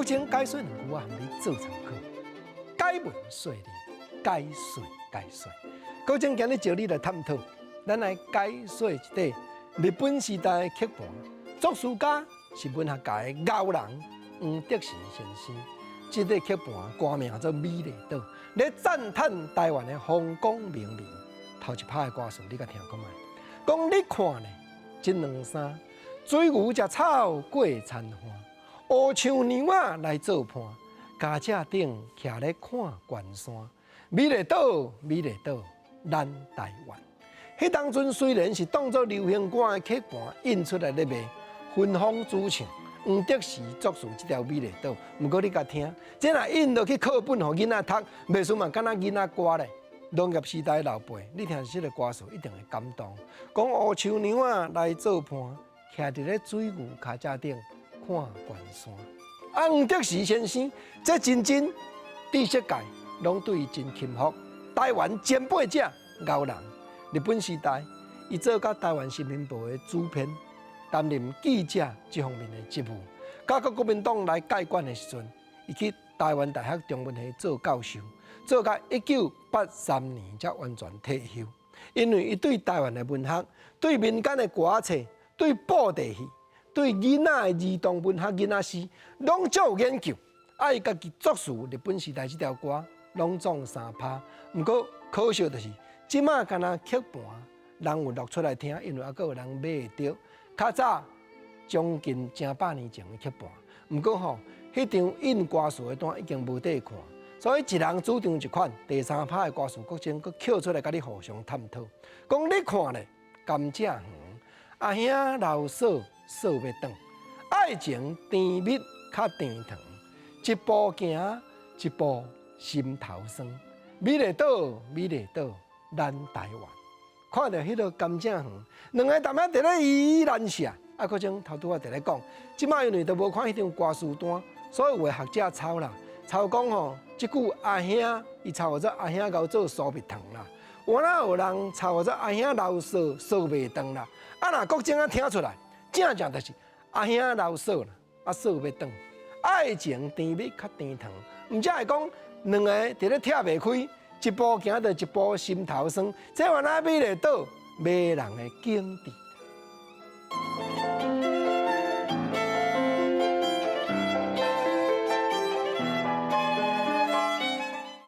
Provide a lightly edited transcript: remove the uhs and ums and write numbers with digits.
正解說兩句，我含你做參考。解文說理，解說解說。國正今日招你來探討，咱來解說一塊日本時代的曲盤，作詞家是文學界的熬人黃德時先生。這塊曲盤歌名做《美麗島》，咧讚嘆台灣的風光明媚。頭一拍的歌詞，你共聽看覓？講你看呢，這兩三水牛食草過田岸，烏樹娘仔來做伴，甘蔗頂徛咧看懸山。美麗島，美麗島，咱台灣。彼當陣雖然是當作流行歌的曲盤印出來咧賣，芬芳主唱黃德時作詞這條美麗島。毋過你共聽，這若印落去課本予囡仔讀，袂輸嘛敢若囡仔歌咧。農業時代老輩，你聽這个歌詞一定會感動。講烏樹娘仔來做伴，徛佇咧水牛跤蔗頂看懸山。啊，黃德時先生，這真真知識界攏對伊真欽服。台灣前輩者熬人，日本時代，伊做佮台灣新聞報的主編，擔任記者這方面的職務。佮國民黨來解管的時陣，伊去台灣大學中文系做教授，做到1983年才完全退休。因為伊對台灣的文學、對民間的歌仔冊、對布袋戲、對囡仔的兒童文學、囡仔詩，攏足有研究。啊，伊家己作詞日本時代這條歌，攏總三拍。毋過可惜就是，這馬敢若曲盤，人有錄出來聽，因為猶閣有人買會著。較早將近成百年前的曲盤，毋過吼，彼張印歌詞的單已經無得看，所以一人主張一款。第三拍的歌詞，國正閣抾出來，共你互相探討。講你看咧，甘蔗園，阿兄老嫂嫂欲轉，愛情甜蜜較甜糖，一步行一步心頭酸。美麗島，美麗島，咱台灣。看著彼个甘蔗園，兩个淡仔佇咧依依難捨。啊，國正頭拄仔佇咧講，這馬因為都無看彼張歌詞單，所以有的學者抄啦，抄講吼，這句阿兄，伊抄做阿兄𠢕做酥蜜糖啦。有哪有人抄做阿兄老嫂嫂袂斷啦？啊，若國正啊聽出來，正正就是阿兄老嫂啦，啊嫂欲轉，愛情甜蜜較甜糖，毋才會講兩个佇咧拆袂開，一步行著一步心頭酸，這原來美麗島迷人的景致。